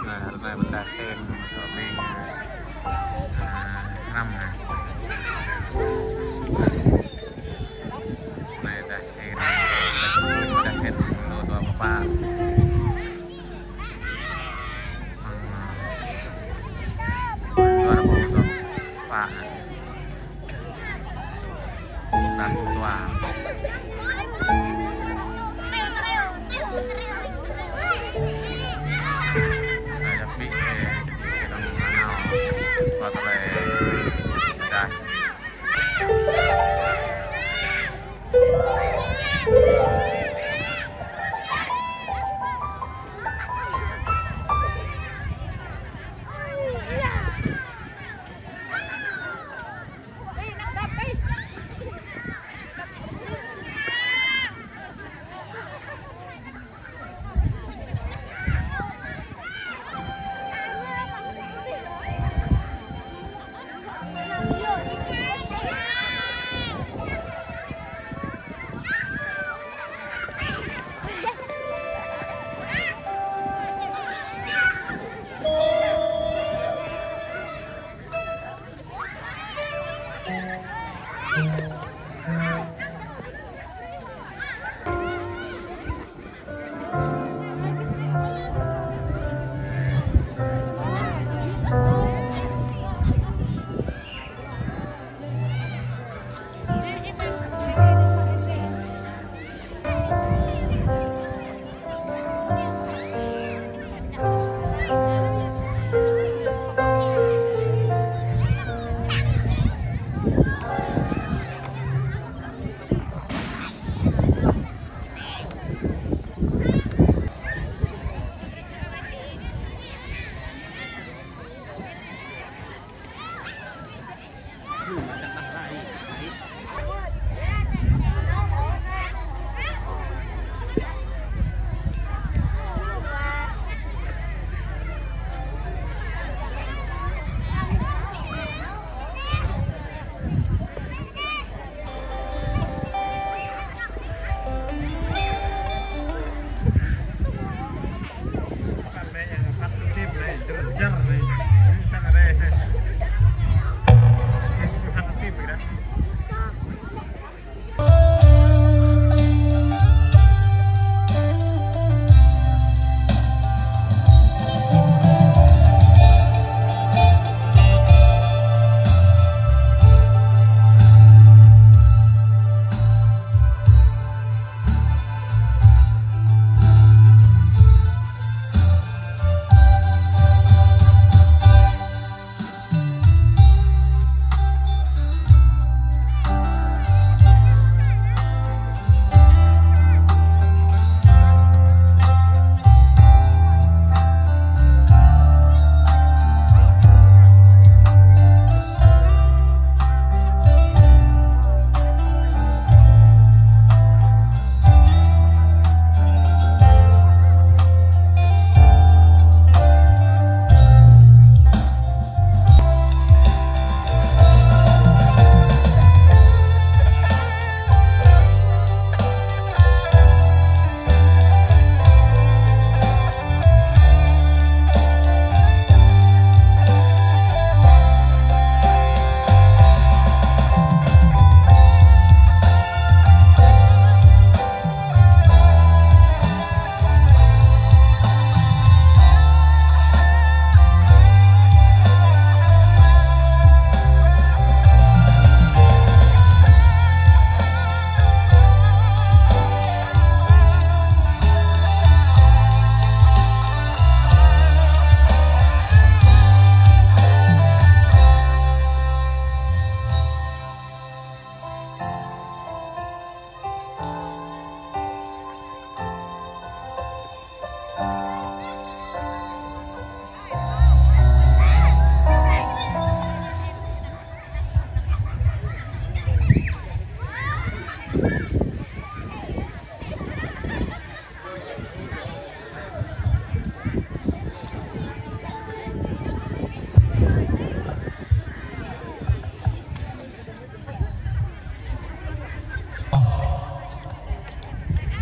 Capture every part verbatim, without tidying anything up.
Anai, ră anai ƀing ta sem, ƀing, a, hrăm anai. Anai ta sem, ƀing ta sem lu dua pă. Dua pă, dua pă. Anai, djăp ƀing, ơ, kơnơ̆ng nanao, ƀă tơlơi dah.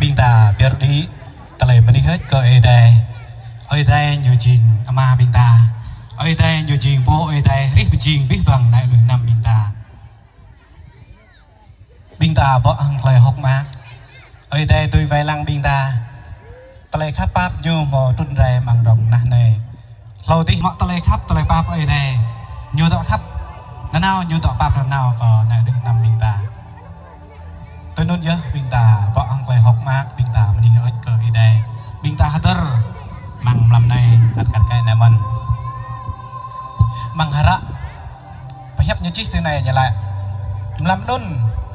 Ƀing ta pơyơr đĭ tơlơi bơni hơơč kơ Ơi Adai. Ơi Adai ñu jing Ama ƀing ta. Ơi Adai ñu jing Pô Ơi Adai hrih pơjing abih bang ană mơnuih anăm ƀing ta. Ƀing ta bŏ hăng tơlơi hơ̆k mơak. Ơi Adai tui wai lăng ƀing ta. Tơlơi khăp pap ñu hmâo trŭn rai amăng rŏng nah anai. Hlâo adih mă tơlơi khăp, tơlơi pap Ơi Adai. Ñu dŏ khăp nanao, ñu dŏ pap nanao kơ ană mơnuih anăm ƀing ta. Tui anŭn yơh ƀing ta bŏ hăng tơlơi hơ̆k mơak, ƀing ta bơni hơơč kơ Ơi Adai. Ƀing ta hơdơr amăng mlam anai ăt kar kaĭ anai mơ̆n. Amăng hră pơhiăp ñu čih tui anai ñu laĭ: Mlam anŭn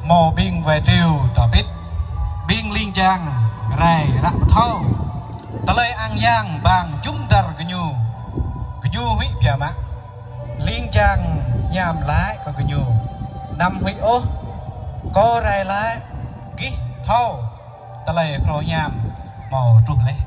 hmâo ƀing wai triu dŏ pĭt, ƀing ling jang rai ră pơthâo tơlơi ang yang bang jum dar gơñu. Gơñu huĭ biă mă. Ling jang hiam laĭ kơ gơñu: Anăm huĭ ôh, kâo rai laĭ gih thâo tơlơi phrâo hiam hmâo truh laih.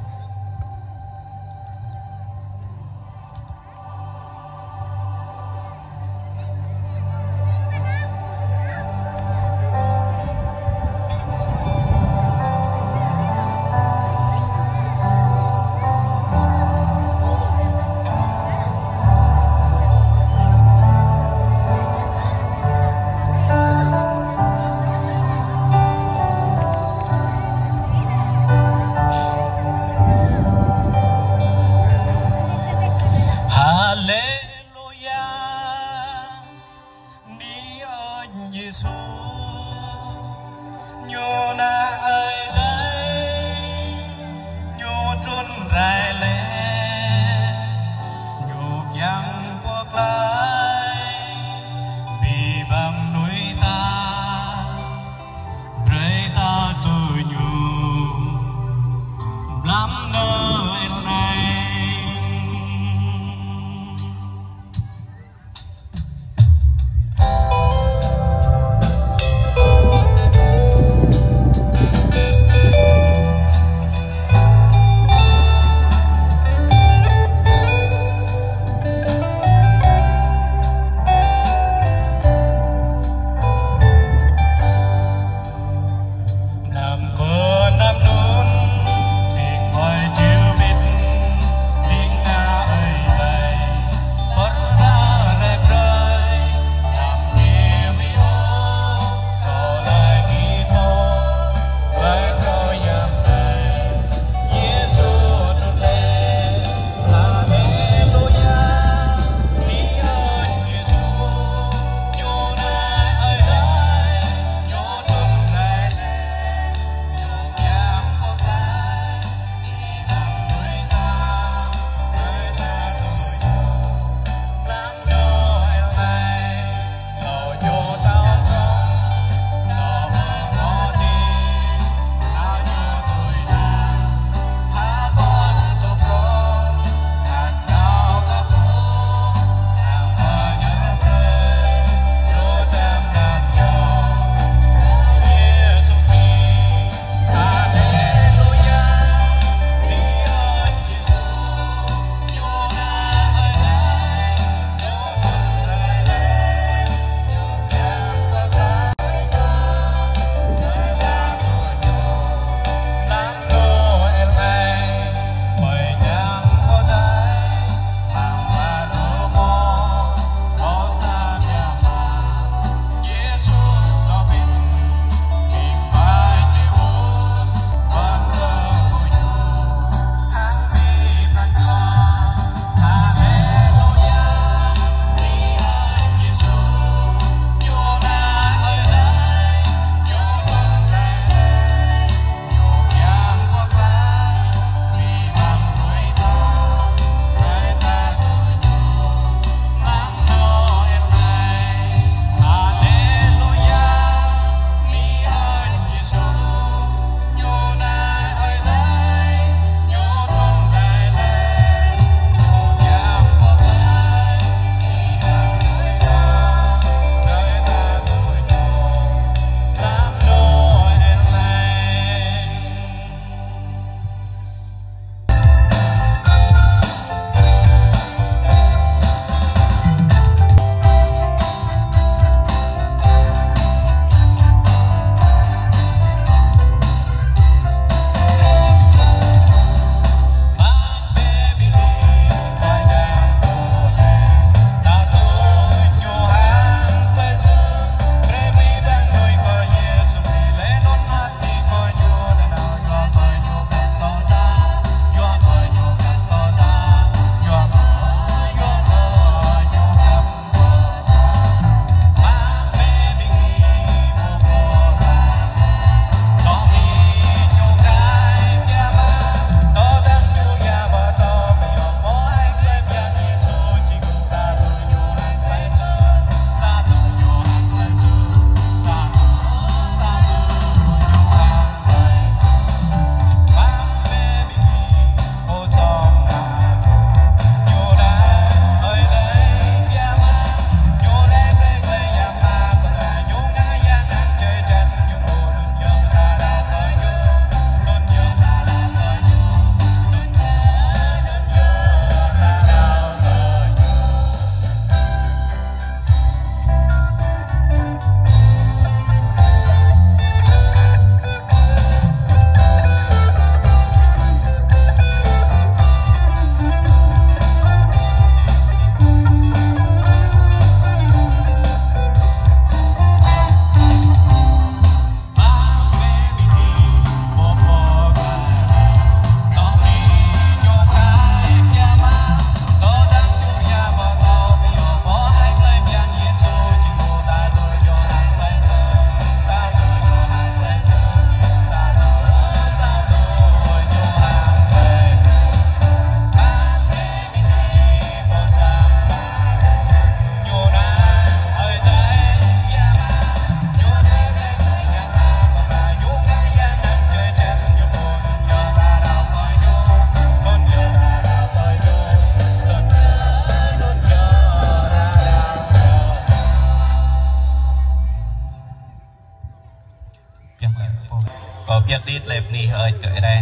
Ơi kơ Ơi Adai.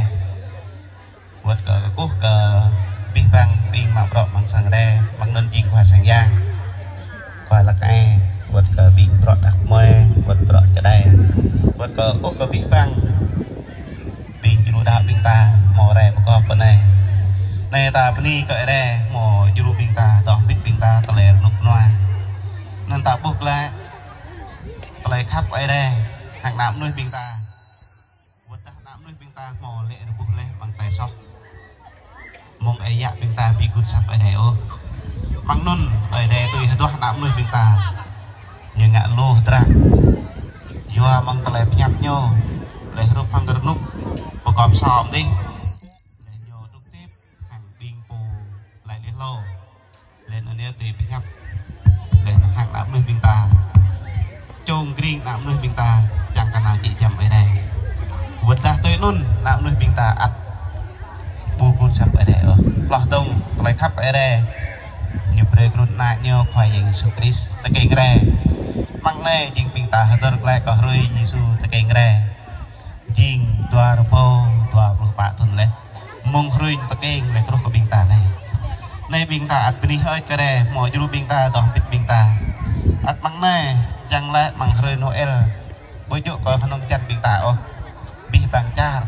Wơ̆t kơ kơkuh kơ abih bang ƀing mă bruă amăng sang Ơi Adai, amăng anŭn jing khua sang yang, khua lăk ai, wơ̆t kơ ƀing bruă đah kơmơi, wơ̆t bruă čơđai, wơ̆t kơ kơkuh kơ abih bang ƀing djru đaŏ ƀing ta hmâo rai pơgop pơ anai. Anai ta bơni kơ Ơi Adai hmâo djru ƀing ta, dŏ hơbĭt ƀing ta tơlơi rơnŭk rơnua. Anŭn ta ƀuh glaĭ tơlơi khăp Ơi Adai hăng ană mơnuih ƀing ta. Wơ̆t dah ană mơnuih ƀing ta hmâo lĕ rơbuh laih amăng tơlơi soh, mơ̆ng ơi yă ƀing ta ƀu gưt asăp Ơi Adai ôh. Amăng anŭn Ơi Adai tui hơduah ană mơnuih ƀing ta. Ñu ngă lu hơdră. Yua mơ̆ng tơlơi pơhiăp ñu, laih hrup hăng rơnŭk pơgop sôm dih, laih ñu dŏ tĭp hăng ƀing pô laĭ laih hlâo. Laih anŭn yơh tui pơhiăp, laih anŭn hăng ană mơnuih ƀing ta, čông kring ană mơnuih ƀing ta, čang kơ nao jĕ giăm Ơi Adai. Wơ̆t dah tui anŭn ană mơnuih ƀing ta ăt ƀu gưt asăp Ơi Adai ôh. Hloh dơ̆ng tơlơi khăp Ơi Adai, ñu brơi kơ ană ñu Khua Yang Yêsu Krist tơkeng rai. Amăng anai jing ƀing ta hơdơr glaĭ kơ hrơi Yêsu tơkeng rai jing dua rơbâo dua pluh pă thŭn laih. Mơ̆ng hrơi ñu tơkeng laih truh kơ ƀing ta anai. Anai ƀing ta ăt bơni hơơč kơ Ơi Adai hmâo djru ƀing ta, dŏ hơbĭt ƀing ta. Ăt amăng anai, čang laĭ amăng hrơi Noel, ƀu djơ̆ kơ hơnơ̆ng jăn ƀing ta ôh, abih bang čar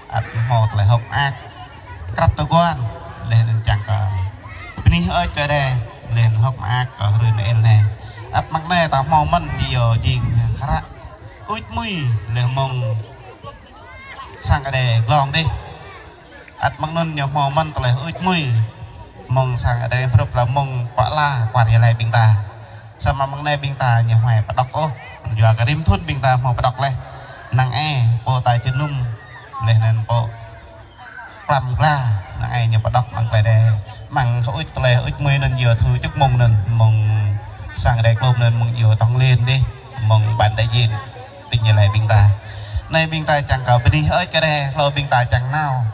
ăt hmâo tơlơi hơ̆k mơak, krăp tơguan, laih anŭn čang kơ bơni hơơč kơ Ơi Adai, laih anŭn hơ̆k mơak kơ hrơi Noel anai. Ăt amăng anai ta hmâo mơ̆n djơ̆ jing hră ưč mui laih mơ̆ng sang Ơi Adai glông dih. Ăt amăng anŭn ñu hmâo mơ̆n tơlơi ưč mui mơ̆ng sang Ơi Adai, hrup laih mơ̆ng pơala kual jơlai ƀing ta. Samơ̆ amăng anai ƀing ta ñu huai pơđŏk ôh. Yua kơ rĭm thŭn ƀing ta hmâo pơđŏk laih. Năng ai pô ta jơnum laih anŭn pô klăm gla, năng ai ñu pơđŏk amăng tơlơi Ơi Adai. Amăng ưč tơlơi ưč mui anŭn yua thư chúc mừng anŭn mơ̆ng sang Ơi Adai glông anŭn mơ̆ng yua tong len dih, mơ̆ng ban đại diện tỉnh Gia Lai ƀing ta. Anai ƀing ta čang kơ bơni hơơč kơ Ơi Adai, hlâo ƀing ta čang nao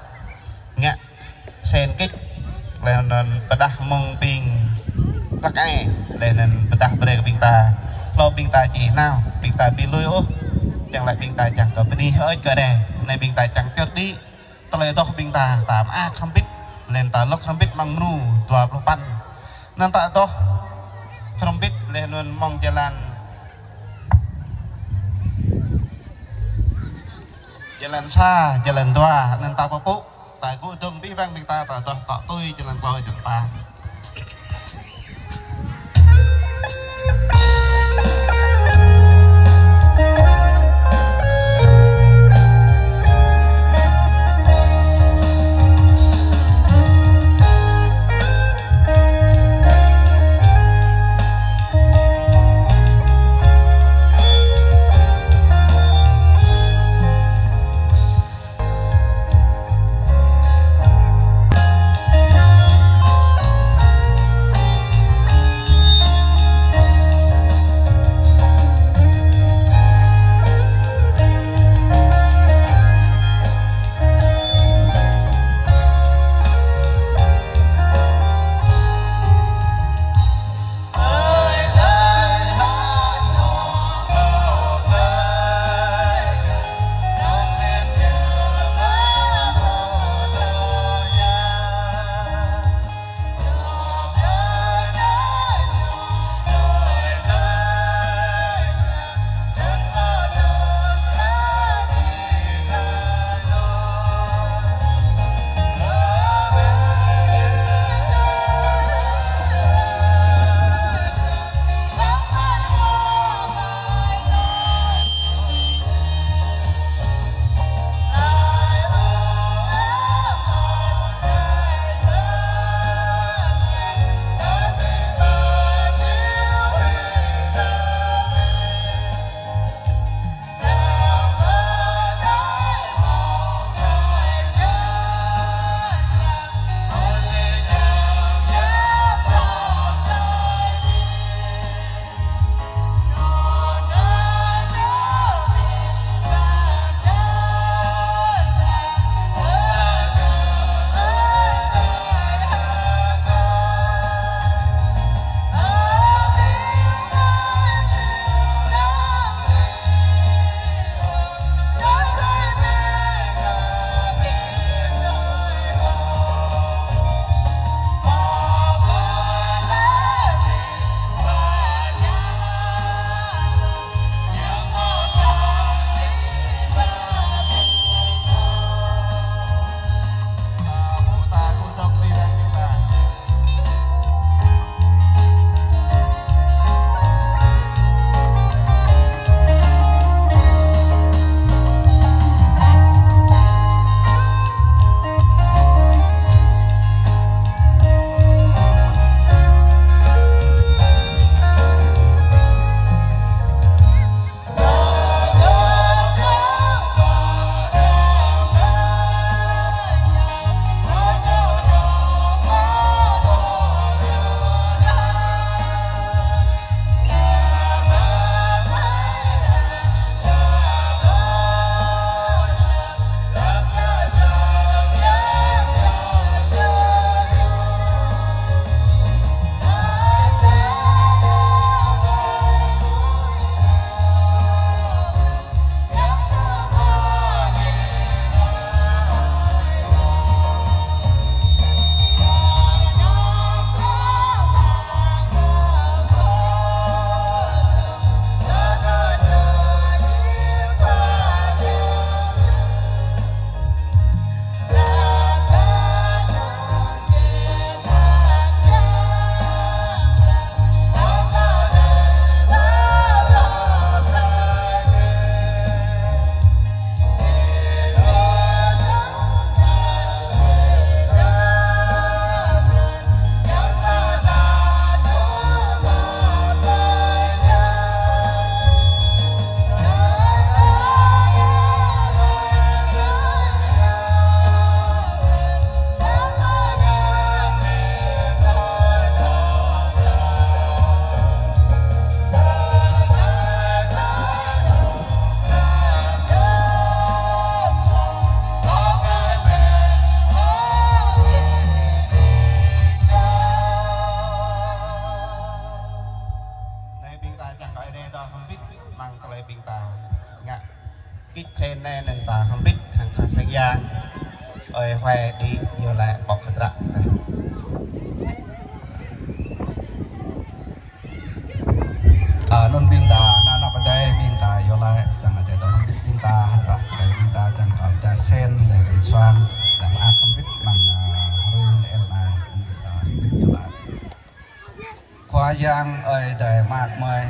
ngă sen kích, laih anŭn pơdah mơ̆ng ƀing lăk ai, laih anŭn pơdah brơi kơ ƀing ta. Hlâo ƀing ta či nao, ƀing ta ƀu lui ôh. Čang laĭ ƀing ta čang kơ bơni hơơč kơ Ơi Adai. Anai ƀing ta čang čơt đĭ tơlơi dŏ ƀing ta, ta mơak hrŏm hơbĭt, laih anŭn ta lŏk hrŏm hơbĭt amăng mrô dua pluh păn. Anŭn ta dŏ hrŏm hơbĭt laih anŭn mơ̆ng jơlan, jơlan sa, jơlan dua, anŭn ta pơpŭ, ta gŭ dơ̆ng abih bang ƀing ta, ta dŏ tŏ tui jơlan klâo, jơlan pă. Yang Ơi Adai mơak mơi,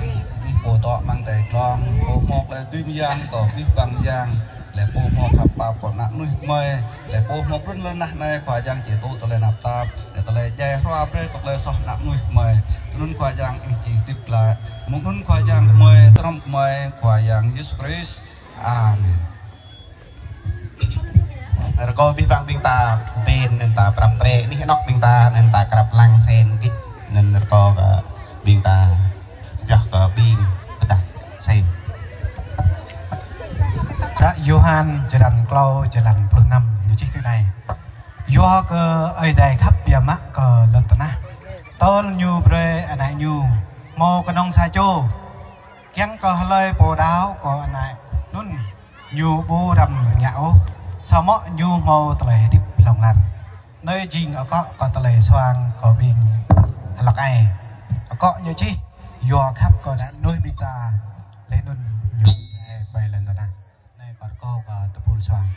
Ih pô dŏ amăng adai glông, pô hmâo tơlơi dưi mơyang kơ abih bang yang, lĕ pô hmâo khăp pap kơ ană mơnuih mơi, lĕ pô hmâo trŭn lŏn tơnah anai Khua Yang či tŭ tơlơi tơnap tap, lĕ tơlơi djai hrua brơi kơ tơlơi soh ană mơnuih mơi. Tui anŭn Khua Yang Ih či hơdip glaĭ. Mơ̆ng anŭn Khua Yang gơmơi, tơrŏm gơmơi Khua Yang Yêsu Krist. Amen. Rơkâo abih bang ƀing ta pơpŭ anŭn ta prăp trĕ anih anŏ ƀing ta anŭn ta krăp lăng sen kĭt anŭn rơkâo kơ ƀing ta pioh kơ ƀing pơdah sen. Hră Yôhan črăn klâo jơlan pluh năm ñu čih tui anai: Yua kơ Ơi Adai khăp biă mă kơ lŏn tơnah, tơl Ñu brơi Ană Ñu hmâo kơnơ̆ng sa čô, kiăng kơ hlơi pô đaŏ kơ Ană anŭn ñu ƀu răm rơngiă ôh, samơ̆ ñu hmâo tơlơi hơdip hlŏng lar. Anai jing akŏ kơ tơlơi suang kơ ƀing hlăk ai. Akŏ ñu čih: Yua khăp kơ ană mơnuih ƀing ta, laih anŭn Ñu ƀuh ƀơi lŏn tơnah. Anai kâo rơkâo kơ tơpul suang.